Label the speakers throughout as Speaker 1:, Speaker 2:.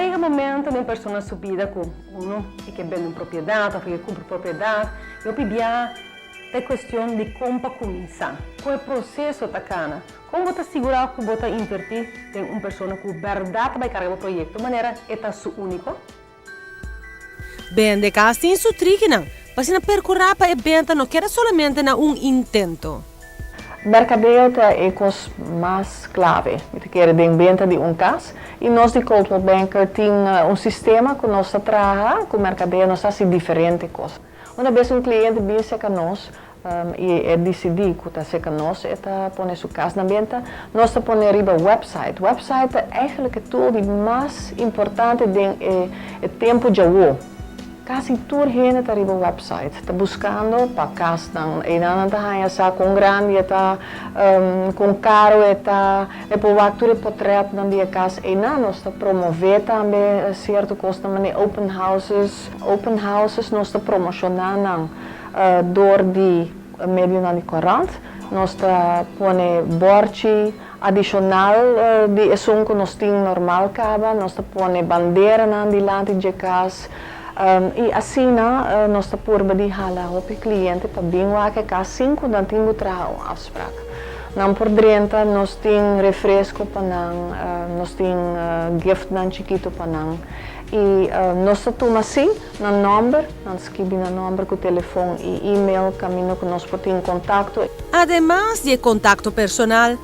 Speaker 1: Yega momento den persona su bida ku uno e ke bende un propiedat òf e ke kumpra propiedat i hopi bia ta e kuestion di kon pa kuminsá, kon e proseso ta kana, kon bo ta sigurá ku bo ta invertí den un persona ku bèrdat ta bai karga bo proyekto manera e ta su úniko.
Speaker 2: Bende kas tin su trikinan pa asina perkurá pa e benta no keda solamente na un intento.
Speaker 3: Merkadeo ta e kos mas klave, mi ta kere, den benta di un kas. I nos di Coldwell Banker tin un sistema ku nos ta traha ku merkadeo, nos ta hasi diferente kos. Una bes un kliente bin serka nos i e disidí ku ta serka nos e ta pone su kas na benta, nos ta pone riba website. Website ta eigenlijk e tool di mas importante den e tempu djawo. Kasi tur hende ta riba website ta buskando pa kasnan. Einan nan ta haña sa kon grandi e ta, kon karo e ta, e por wak tur e potretnan di e kas. Einan nos ta promové tambe sierto kosnan manera open houses. Open houses nos ta promoshoná nan dor di medionan di korant. Nos ta pone bòrchi adishonal di esun ku nos tin normal kaba, nos ta pone banderanan dilanti dje kas i asina nos ta purba di hala hopi kliente pa bin wak e kas sin ku nan tin ku traha un afsprak. Nan por drenta, nos tin refresko pa nan, nos tin giftnan chikitu pa nan i nos ta tuma si nan nòmber, nan skibi nan nòmber ku telefon i email kaminda ku nos por tin kontakto.
Speaker 2: Ademas di e kontakto personal,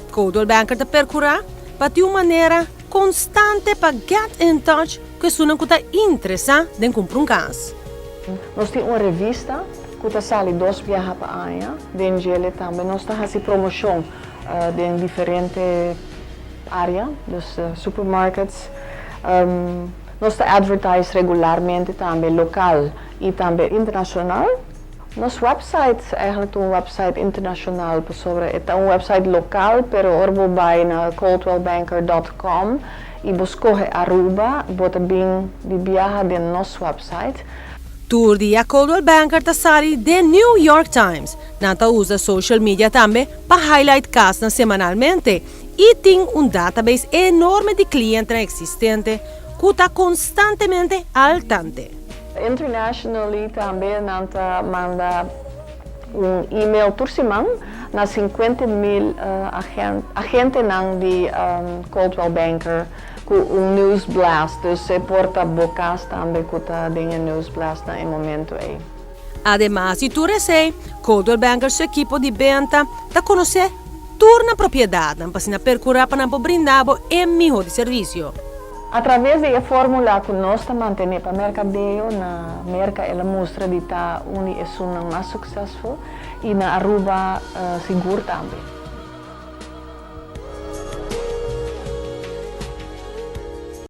Speaker 2: Coldwell Banker ta perkurá pa tin un manera konstante pa get in touch ku esunnan ku ta interesá den kumpra un kas.
Speaker 3: Nos tin un revista ku ta sali dos biaha pa aña. Den djele tambe nos ta hasi promoshon den diferente área, dus supermarkets. Nos ta advertise regularmente tambe lokal i tambe internashonal. Nos website eigenlijk ta un website internashonal pasobra e ta un website lokal pero ora bo bai na coldwellbanker dot com i bo skohe Aruba bo ta bin di biaha den nos website.
Speaker 2: Tur dia Coldwell Banker ta sali den New York Times. Nan ta usa social media tambe pa highlight kasnan semanalmente i tin un database enorme di klientenan eksistente ku ta konstantemente al tante.
Speaker 3: Internationally tambe nan ta manda un email tur siman na 50,000 agentenan di Coldwell Banker ku un news blast, dus e por ta bo kas tambe ku ta den e news blast na e momento ei.
Speaker 2: Ademas di tur esei, Coldwell Banker su ekipo di benta ta konosé tur nan propiedatnan pa asina perkurá pa nan por brinda bo e mihó di servisio.
Speaker 3: A traves di e formula ku nos ta mantené pa merkadeo na Merka el a mustra di ta un di esunnan mas suksesful i na Aruba sigur tambe.